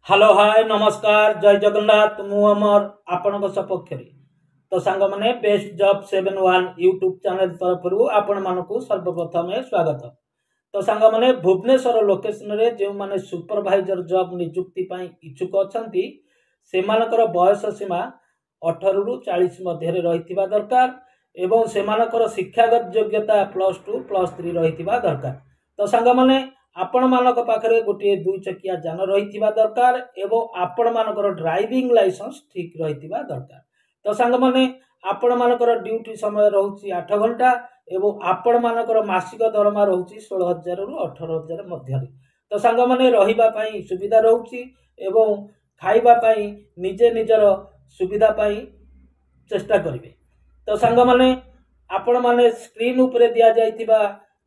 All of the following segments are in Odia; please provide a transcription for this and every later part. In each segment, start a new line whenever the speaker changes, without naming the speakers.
ହ୍ୟାଲୋ, ହାଏ, ନମସ୍କାର, ଜୟ ଜଗନ୍ନାଥ। ମୁଁ ଅମର ଆପଣଙ୍କ ସପକ୍ଷରେ। ତ ସାଙ୍ଗମାନେ, ବେଷ୍ଟ ଜବ୍ 71 ୟୁଟ୍ୟୁବ୍ ଚ୍ୟାନେଲ୍ ତରଫରୁ ଆପଣମାନଙ୍କୁ ସର୍ବପ୍ରଥମେ ସ୍ୱାଗତ। ତ ସାଙ୍ଗମାନେ, ଭୁବନେଶ୍ୱର ଲୋକେସନରେ ଯେଉଁମାନେ ସୁପରଭାଇଜର ଜବ୍ ନିଯୁକ୍ତି ପାଇଁ ଇଚ୍ଛୁକ ଅଛନ୍ତି, ସେମାନଙ୍କର ବୟସ ସୀମା 18ରୁ 40 ମଧ୍ୟରେ ରହିଥିବା ଦରକାର ଏବଂ ସେମାନଙ୍କର ଶିକ୍ଷାଗତ ଯୋଗ୍ୟତା +2, +3 ରହିଥିବା ଦରକାର। ତ ସାଙ୍ଗମାନେ, ଆପଣମାନଙ୍କ ପାଖରେ ଗୋଟିଏ ଦୁଇ ଚକିଆ ଯାନ ରହିଥିବା ଦରକାର ଏବଂ ଆପଣମାନଙ୍କର ଡ୍ରାଇଭିଂ ଲାଇସେନ୍ସ ଠିକ୍ ରହିଥିବା ଦରକାର। ତ ସାଙ୍ଗମାନେ, ଆପଣମାନଙ୍କର ଡ୍ୟୁଟି ସମୟ ରହୁଛି 8 ଘଣ୍ଟା ଏବଂ ଆପଣମାନଙ୍କର ମାସିକ ଦରମା ରହୁଛି 16,000ରୁ 18,000 ମଧ୍ୟରେ। ତ ସାଙ୍ଗମାନେ, ରହିବା ପାଇଁ ସୁବିଧା ରହୁଛି ଏବଂ ଖାଇବା ପାଇଁ ନିଜେ ନିଜର ସୁବିଧା ପାଇଁ ଚେଷ୍ଟା କରିବେ। ତ ସାଙ୍ଗମାନେ, ଆପଣମାନେ ସ୍କ୍ରିନ୍ ଉପରେ ଦିଆଯାଇଥିବା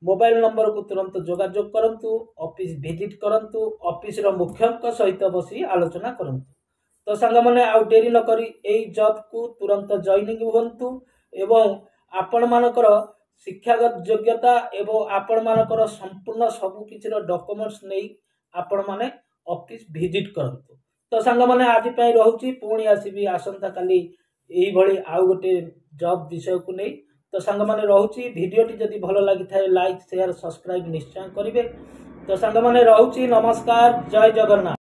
ମୋବାଇଲ ନମ୍ବରକୁ ତୁରନ୍ତ ଯୋଗାଯୋଗ କରନ୍ତୁ, ଅଫିସ ଭିଜିଟ୍ କରନ୍ତୁ, ଅଫିସର ମୁଖ୍ୟଙ୍କ ସହିତ ବସି ଆଲୋଚନା କରନ୍ତୁ। ତ ସାଙ୍ଗମାନେ, ଆଉ ଡେରି ନକରି ଏଇ ଜବ୍କୁ ତୁରନ୍ତ ଜଏନିଂ ହୁଅନ୍ତୁ ଏବଂ ଆପଣମାନଙ୍କର ଶିକ୍ଷାଗତ ଯୋଗ୍ୟତା ଏବଂ ଆପଣମାନଙ୍କର ସମ୍ପୂର୍ଣ୍ଣ ସବୁକିଛିର ଡକୁମେଣ୍ଟସ୍ ନେଇ ଆପଣମାନେ ଅଫିସ ଭିଜିଟ୍ କରନ୍ତୁ। ତ ସାଙ୍ଗମାନେ, ଆଜି ପାଇଁ ରହୁଛି। ପୁଣି ଆସିବି ଆସନ୍ତାକାଲି ଏଇଭଳି ଆଉ ଗୋଟେ ଜବ୍ ବିଷୟକୁ ନେଇ। ତ ସାଙ୍ଗମାନେ, ରହୁଛି। ଭିଡ଼ିଓଟି ଯଦି ଭଲ ଲାଗିଥାଏ, ଲାଇକ୍, ସେୟାର, ସବସ୍କ୍ରାଇବ୍ ନିଶ୍ଚୟ କରିବେ। ତ ସାଙ୍ଗମାନେ, ରହୁଛି। ନମସ୍କାର, ଜୟ ଜଗନ୍ନାଥ।